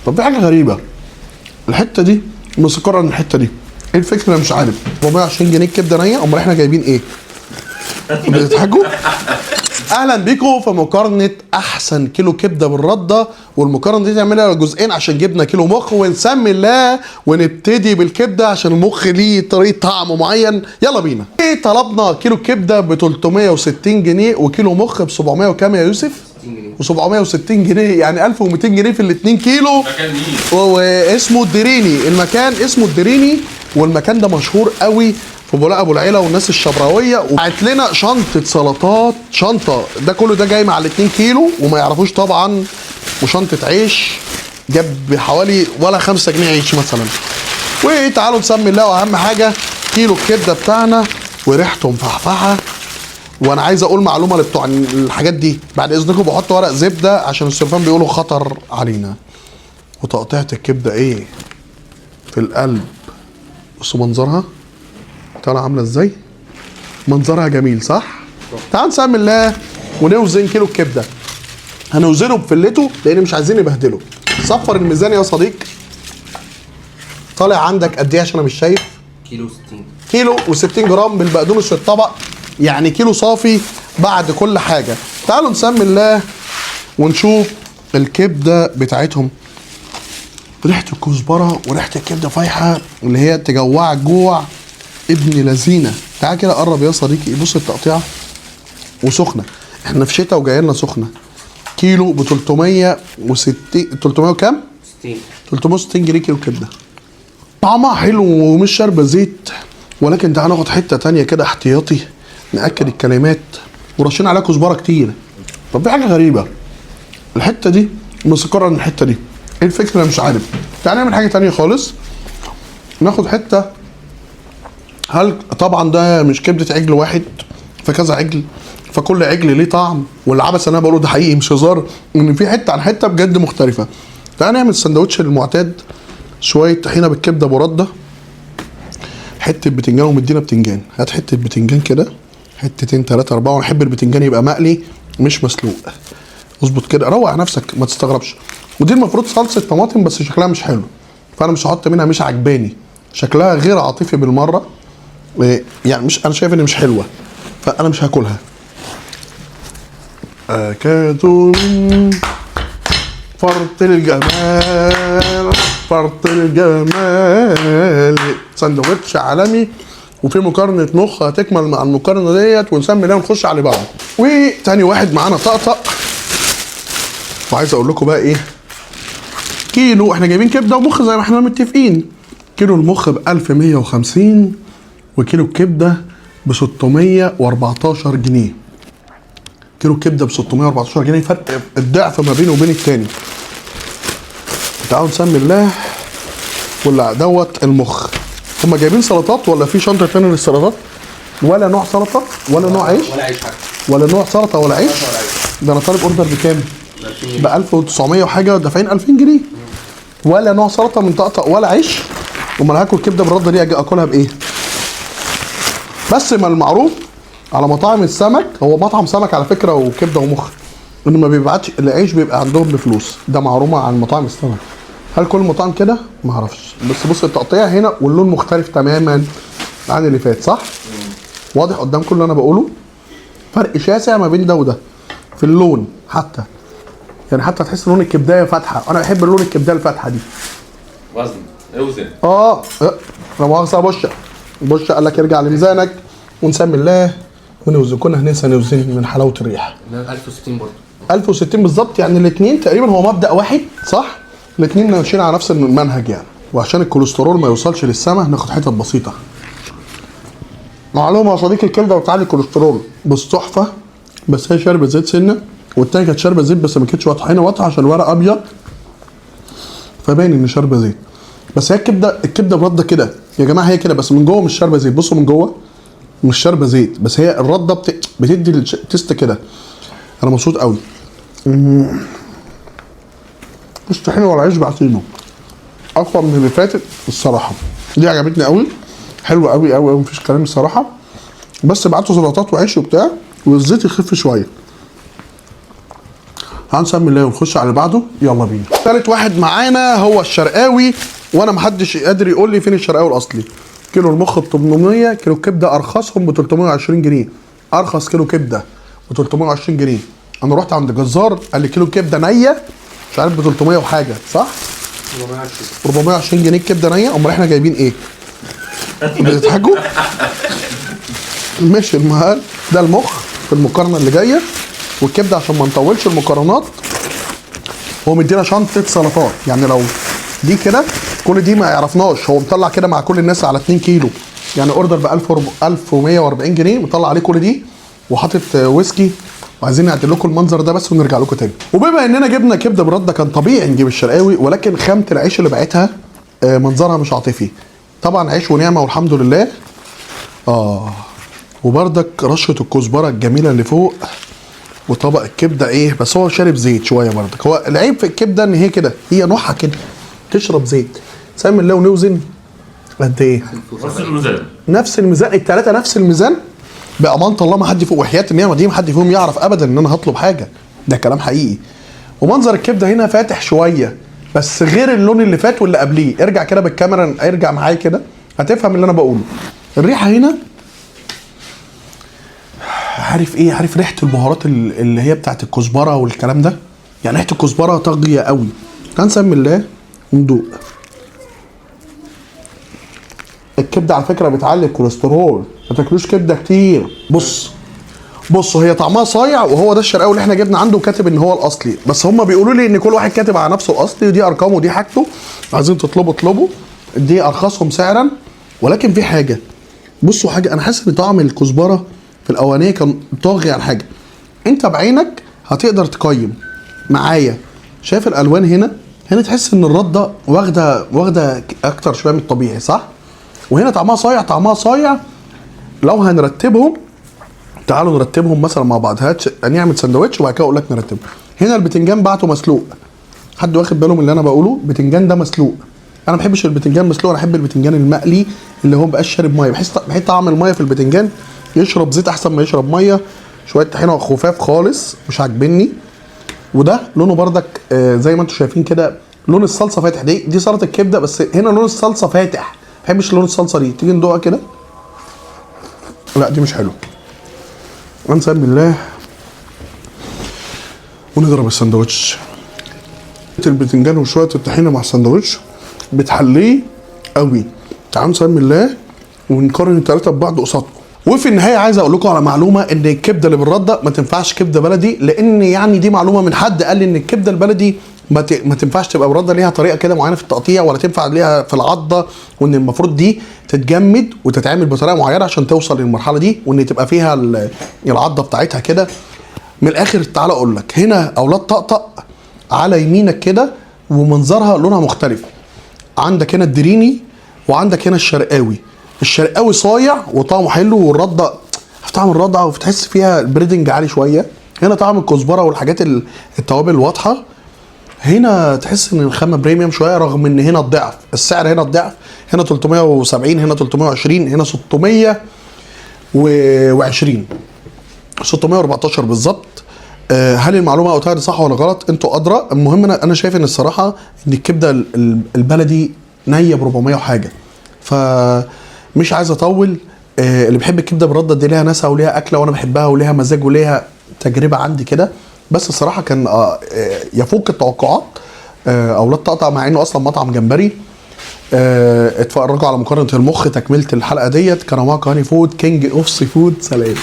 طب في حاجة غريبة، الحتة دي مسكره عن الحتة دي، ايه الفكرة؟ مش عارف. 420 جنيه الكبده نيه، امال احنا جايبين ايه؟ بتضحكوا؟ اهلا بيكم في مقارنة احسن كيلو كبده بالردة، والمقارنة دي تعملها جزئين عشان جبنا كيلو مخ، ونسمي الله ونبتدي بالكبده عشان المخ ليه طريقه طعم معين. يلا بينا. ايه طلبنا؟ كيلو كبده ب 360 جنيه وكيلو مخ ب 700 وكام يا يوسف؟ و760 جنيه، يعني 1200 جنيه في ال 2 كيلو. مكان مين؟ واسمه الدريني، المكان اسمه الدريني، والمكان ده مشهور قوي في بولاق ابو العيلة والناس الشبراويه. وبعت لنا شنطه سلطات، شنطه ده كله ده جاي مع ال 2 كيلو وما يعرفوش طبعا، وشنطه عيش جاب حوالي ولا 5 جنيه عيش مثلا. وتعالوا نسمي الله، واهم حاجة كيلو الكبده بتاعنا وريحته مفحفحه. وانا عايز اقول معلومة لبتوع الحاجات دي بعد اذنكم، بحط ورق زبدة عشان السلفان بيقولوا خطر علينا. وتقطيعه الكبده ايه في القلب، بصوا منظرها طالعه عامله ازاي، منظرها جميل صح؟ تعال نسمي الله ونوزن كيلو الكبده. هنوزنه بفلته لان مش عايزين نبهدله. صفر الميزان يا صديق. طالع عندك قد ايه عشان انا مش شايف؟ كيلو 60. كيلو و60 جرام بالبقدونس في الطبق، يعني كيلو صافي بعد كل حاجة. تعالوا نسمي الله ونشوف الكبده بتاعتهم. ريحه الكزبره وريحه الكبده فايحه اللي هي تجوعك جوع ابن لذينه. تعال كده قرب يا صديقي، بص التقطيعه وسخنه، احنا في شتاء وجاية لنا سخنة. كيلو ب 360، 300 وكام؟ 60. 360 جنيه كيلو كبده. طعمها حلو ومش شاربه زيت، ولكن تعال ناخد حتة تانية كده احتياطي ناكد الكلمات. ورشين عليها كزبره كتير. طب في حاجة غريبة، الحتة دي مسكره عن الحتة دي، ايه الفكرة؟ مش عارف. تعال نعمل حاجة تانية خالص، ناخد حتة. هل طبعا ده مش كبده عجل واحد، فكذا عجل، فكل عجل ليه طعم. والعبث اللي انا بقوله ده حقيقي مش هزار، ان في حتة عن حتة بجد مختلفة. تعال نعمل السندوتش المعتاد، شوية طحينه بالكبده برده، حتة بتنجان، ومدينا بتنجان. هات حتة بتنجان كده، حتتين تلاتة اربعة، وانا احب البتنجان يبقى مقلي مش مسلوق. اظبط كده، روق على نفسك ما تستغربش. ودي المفروض صلصه طماطم بس شكلها مش حلو، فانا مش هحط منها، مش عجباني شكلها، غير عاطفي بالمرة. إيه، يعني مش انا شايف ان مش حلوة، فانا مش هاكلها. اكاد من فرط الجمال، فرط الجمال. سندوتش عالمي، وفي مقارنة مخ هتكمل مع المقارنة ديت، ونسمي ده ونخش على اللي بعده. وتاني واحد معانا طقطق. وعايز اقول لكم بقى ايه، كيلو احنا جايبين كبده ومخ زي ما احنا متفقين. كيلو المخ ب 1150 وكيلو الكبده ب 614 جنيه. كيلو الكبده ب 614 جنيه، فرق الضعف ما بينه وبين التاني. تعالوا نسمي الله. ولا دوت المخ. هما جايبين سلطات ولا في شنطه تانية للسلطات؟ ولا نوع سلطة ولا نوع عيش؟ ولا عيش حاجة. ولا نوع سلطة ولا عيش؟ ولا عيش. ده انا طالب order بكام؟ 2000 ب 1900 وحاجه، دافعين 2000 جنيه. ولا نوع سلطة من طقطق ولا عيش. امال هاكل كبده بالردة دي اجي اكلها بايه؟ بس ما المعروف على مطاعم السمك، هو مطعم سمك على فكرة وكبده ومخ، انه ما بيبعتش العيش، بيبقى عندهم بفلوس. ده معلومة عن مطاعم السمك. هل كل المطاعم كده؟ ما اعرفش. بس بص التقطيع هنا واللون مختلف تماما عن اللي فات صح؟ واضح قدام كل اللي انا بقوله؟ فرق شاسع ما بين ده وده في اللون حتى، يعني حتى تحس لون الكبدايه فاتحة. انا بحب اللون الكبدايه الفاتحة دي. وزن، اوزن. لا مؤاخذة، بشه بشه قال لك ارجع لميزانك. ونسمي الله ونوزن. كنا هننسى نوزن من حلاوة الريحة. ده 1060 برضه. 1060 بالظبط، يعني الاثنين تقريبا هو مبدا واحد صح؟ الاثنين ماشيين على نفس المنهج يعني. وعشان الكوليسترول ما يوصلش للسما ناخد حتت بسيطة. معلومة يا صديقي، الكبده بتعلي الكوليسترول بس تحفة. بس هي شاربه زيت سنة، والتانية كانت شاربه زيت بس ما كانتش واضحة. هنا واضحة عشان الورق ابيض فباين ان شاربه زيت. بس هي الكبده برده كده يا جماعة، هي كده بس من جوه مش شاربه زيت. بصوا من جوه مش شاربه زيت، بس هي الردة بتدي ال taste كده. انا مبسوط قوي. مش طحينه ولا عيش بعتينه، اقوى من اللي فاتت الصراحة. دي عجبتني قوي، حلوة قوي قوي قوي، مفيش كلام الصراحة. بس بعتوا سلطات وعيش وبتاع، والزيت يخف شوية. هنسمي الله ونخش على اللي بعده. يلا بينا. ثالث واحد معانا هو الشرقاوي، وانا محدش قادر يقول لي فين الشرقاوي الاصلي. كيلو المخ ب 800، كيلو الكبده ارخصهم ب 320 جنيه. ارخص كيلو كبده ب 320 جنيه. انا رحت عند جزار قال لي كيلو كبده نيه مش عارف ب 300 وحاجه، صح؟ 420 جنيه الكبده نيه. امال احنا جايبين ايه؟ بتضحكوا؟ ماشي. المهال ده المخ في المقارنة اللي جاية، والكبده عشان ما نطولش المقارنات هو مدينا شنطه سلطات. يعني لو دي كده كل دي ما يعرفناش، هو مطلع كده مع كل الناس على 2 كيلو، يعني order ب 1140 جنيه مطلع عليه كل دي، وحاطط ويسكي. وعايزين نعدل لكم المنظر ده بس ونرجع لكم تاني. وبما اننا جبنا كبده برده كان طبيعي نجيب الشرقاوي، ولكن خامة العيش اللي بعتها منظرها مش عاطفي. طبعا عيش ونعمه والحمد لله. وبردك رشه الكزبره الجميلة اللي فوق، وطبق الكبده ايه بس هو شارب زيت شوية بردك. هو العيب في الكبده ان هي كده، هي نوعها كده تشرب زيت. سامي الله ونوزن قد ايه؟ نفس الميزان، نفس الميزان، الثلاثة نفس الميزان بامانه الله. ما حد فوق وحياه النعمة دي ما حد فيهم يعرف ابدا ان انا هطلب حاجة، ده كلام حقيقي. ومنظر الكبده هنا فاتح شوية بس غير اللون اللي فات واللي قبليه. ارجع كده بالكاميرا، ارجع معايا كده هتفهم اللي انا بقوله. الريحة هنا عارف ايه؟ عارف ريحه البهارات اللي هي بتاعت الكزبره والكلام ده، يعني ريحه الكزبره طاغية قوي. هنسمي الله وندوق. الكبده على فكرة بتعلي الكوليسترول، ما تاكلوش كبده كتير. بص هي طعمها صايع، وهو ده الشرقاوي اللي احنا جبنا عنده كاتب ان هو الاصلي، بس هم بيقولوا لي ان كل واحد كاتب على نفسه الاصلي، ودي ارقامه ودي حاجته. عايزين تطلبوا اطلبوا، دي ارخصهم سعرا. ولكن في حاجة، بصوا حاجة، انا حاسس ان طعم الكزبره في الاولانية كان طاغي على حاجة. انت بعينك هتقدر تقيم معايا. شايف الالوان هنا؟ هنا تحس ان الردة واخده اكتر شوية من الطبيعي، صح؟ وهنا طعمها صايع، طعمها صايع. لو هنرتبهم تعالوا نرتبهم مثلا مع بعض. هات نعمل سندوتش وبعد كده اقول لك نرتبه. هنا البتنجان بعته مسلوق، حد واخد باله من اللي انا بقوله؟ البتنجان ده مسلوق. انا ما بحبش البتنجان مسلوق، انا احب البتنجان المقلي اللي هو ما بقاش شارب مية. بحس طعم المية في البتنجان، يشرب زيت احسن ما يشرب مية. شوية طحينه خفاف خالص مش عاجبني. وده لونه بردك زي ما انتم شايفين كده، لون الصلصه فاتح. دي سلطة الكبده، بس هنا لون الصلصه فاتح. ما بحبش لون الصلصه دي. تيجي ندوقها كده؟ لا دي مش حلوة. هنسمي بالله ونضرب السندوتش. البتنجان وشوية الطحينه مع السندوتش بتحليه قوي. تعالوا نسمي الله ونقارن الثلاثة ببعض قصادكم. وفي النهاية عايز اقول لكم على معلومة، ان الكبده اللي بالردة ما تنفعش كبده بلدي، لان يعني دي معلومة من حد قال لي ان الكبده البلدي ما تنفعش تبقى برده، ليها طريقه كده معينة في التقطيع، ولا تنفع ليها في العضه، وان المفروض دي تتجمد وتتعمل بطريقة معينة عشان توصل للمرحلة دي، وان تبقى فيها العضه بتاعتها كده. من الاخر تعالى اقول لك، هنا اولاد طقطق على يمينك كده ومنظرها لونها مختلف. عندك هنا الدريني وعندك هنا الشرقاوي. الشرقاوي صايع وطعمه حلو، والرده طعم الردة وتحس فيها ال breading عالي شوية. هنا طعم الكزبره والحاجات التوابل الواضحة. هنا تحس ان الخامة premium شوية، رغم ان هنا الضعف السعر، هنا الضعف، هنا 370، هنا 320، هنا 620، 614 بالظبط. هل المعلومة قلتها دي صح ولا غلط؟ انتوا ادرى. المهم انا شايف ان الصراحة ان الكبده البلدي نيه ب 400 وحاجه، فمش عايز اطول. اللي بيحب الكبده بالردة دي ليها ناسها وليها اكله، وانا بحبها وليها مزاج وليها تجربه عندي كده. بس الصراحة كان يفوق التوقعات. اولاد طقطق، مع انه اصلا مطعم جمبري. اتفرجوا على مقارنة المخ تكمله الحلقة ديت. كان معاكم هاني فود، king of seafood. سلام.